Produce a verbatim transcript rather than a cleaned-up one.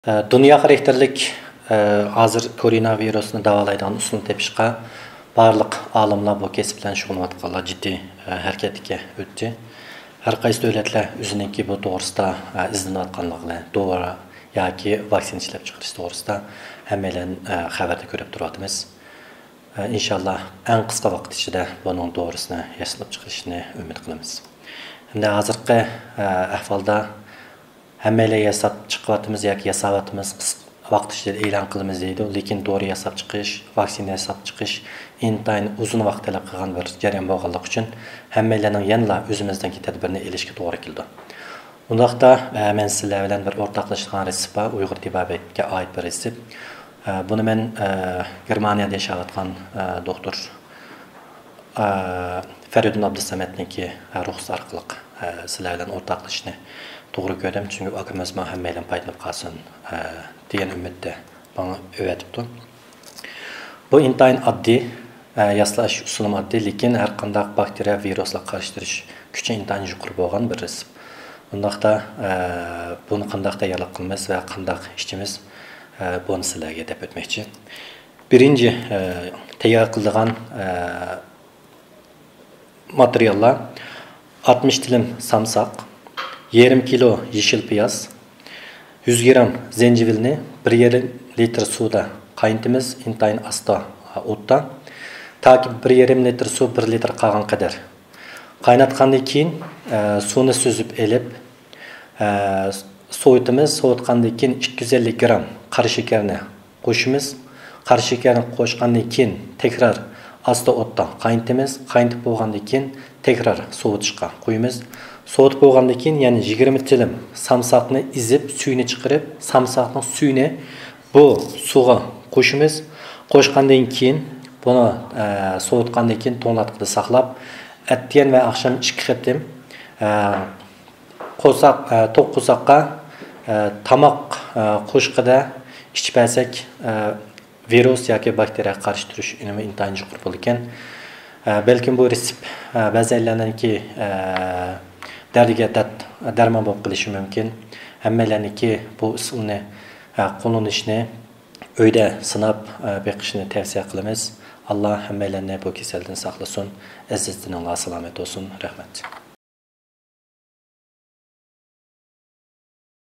دۇنيا خاراكتېرلىك، ھازىر كوروناۋىرۇسنى داۋالايدىغان ئۇسۇلنى تېپىشقا بارلىق ئالىملار، بۇ كەسىپ بىلەن شۇغۇللىنىۋاتقانلار جىددىي ھەرىكەتكە ئۆتتى. ھەر قايسى دۆلەتلەر ئۆزىنىڭكى بۇ توغرىسىدا ئىزدىنىۋاتقانلىقىنى، دورا ياكى ۋاكسىنا ئىشلەپ چىقىرىش توغرىسىدا ھەممەيلەن خەۋەردە كۆرۈپ تۇرۇۋاتىمىز. ئىنشاللا ئەڭ قىسقا ۋاقىت ئىچىدە بۇنىڭ دورىسىنى ياسىلىپ چىقىرىشنى ئۈمىد قىلىمىز. ئەمدى ھازىرقى ئەھۋالدا ھەممەيلەن ياساپ چىقىۋاتىمىز ياكى ياساۋاتىمىز، قىسقا ۋاقىت ئىچىدە ئېلان قىلىمىز دەيدۇ، لېكىن دورا ياساپ چىقىش، ۋاكسىنا ياساپ چىقىش ئىنتايىن ئۇزۇن ۋاقىت تەلەپ قىلغان بىر جەريان بولغانلىقى ئۈچۈن ھەممەيلەننىڭ يەنىلا ئۆزىمىزنىڭكى تەدبىرنى ئېلىشقا توغرا كېلىدۇ. ئۇنداقتا، ئە، مەن سىلەر بىلەن بىر ئورتاقلىشىدىغان رېتسېپ بار، ئۇيغۇر تېبابەتكە ئائىت بىر رېتسېپ. ئە، بۇنى مەن، ئە، گېرمانىيەدە ياشاۋاتقان، ئە، دوختۇر، ئە، فەرىدۇن ئابدۇسەمەتنىڭكى، ئە، رۇخسىتى ئارقىلىق، ئە، سىلەر بىلەن ئورتاقلىشىشنى توغرا كۆردۈم، چۈنكى ئاكىمىزمۇ ھەممەيلەن پايدىلىنىپ قالسۇن، ئە، دېگەن ئۈمىدتە ماڭا ئەۋەتىپتۇ. بۇ ئىنتايىن ئاددىي، ئە، ياساش ئۇسۇلىمۇ ئاددىي، لېكىن ھەر قانداق باكتېرىيە، ۋىرۇسلارغا قارشى تۇرۇش كۈچى ئىنتايىن يۇقىرى بولغان بىر رېتسېپ. ئۇنداقتا، ئە، بۇنى قانداق تەييارلىق قىلىمىز ۋە قانداق ئىچىمىز، ئە، بۇنى سىلەرگە دەپ ئۆتمەكچى. بىرىنچى، ئە، تەييار قىلىدىغان، ئە، ماتېرىياللار: ئاتمىش تىلىم سامساق، يېرىم كىلو يېشىل پىياز، يۈز گرام زەنجىۋىلنى بىر يېرىم لىتىر سۇدا قاينىتىمىز، ئىنتايىن ئاستا ئوتتا. تاكى بىر يېرىم لىتىر سۇ بىر لىتىر قالغان قەدەر قايناتقاندىن كېيىن، ئە، سۇنى سۈزۈپ ئېلىپ، ئە، سوۋۇتىمىز. سوۋۇتقاندىن كېيىن ئىككى يۈز ئەللىك گرام قارا شېكەرنى قوشىمىز. قارا شېكەرنى قوشقاندىن كېيىن تەكرار ئاستا ئوتتا قاينىتىمىز. قاينىتىپ بولغاندىن كېيىن تەكرار سوۋۇتۇشقا قويىمىز. سوۋۇتۇپ بولغاندىن كېيىن يەنە يىگىرمە تىلىم سامساقنى ئېزىپ، سۈيىنى چىقىرىپ، سامساقنىڭ سۈيىنى بۇ سۇغا قوشىمىز. قوشقاندىن كېيىن بۇنى، ئە، سوۋۇتقاندىن كېيىن توڭلاتقۇدا ساقلاپ، ئەتىگەن ۋە ئاخشام ئىككى قېتىم، ئە، قورساق، ئە، توق قورساققا، ئە، تاماق، ئە، قوشۇقىدا ئىچىپ بەرسەك، ئە، ۋىرۇس ياكى باكتېرىيەگە قارشى تۇرۇش ئۈنۈمى ئىنتايىن يۇقىرى بولىدىكەن. ئە، بەلكىم بۇ رېتسېپ، ئە، بەزى ئەللەرنىڭكى، ئە، دەردىگە دەرد، دەرمان بولۇپ قېلىشى مۇمكىن. ھەممەيلەرنىڭكى بۇ ئۇسۇلنى، ئە، قوللىنىشنى، ئۆيدە سىناپ، ئە، بېقىشنى تەۋسىيە قىلىمىز. ئاللا ھەممەيلەننى بۇ كېسەلدىن ساقلىسۇن. ئەزىز دىنىڭلار سالامەت بولسۇن. رەھمەت.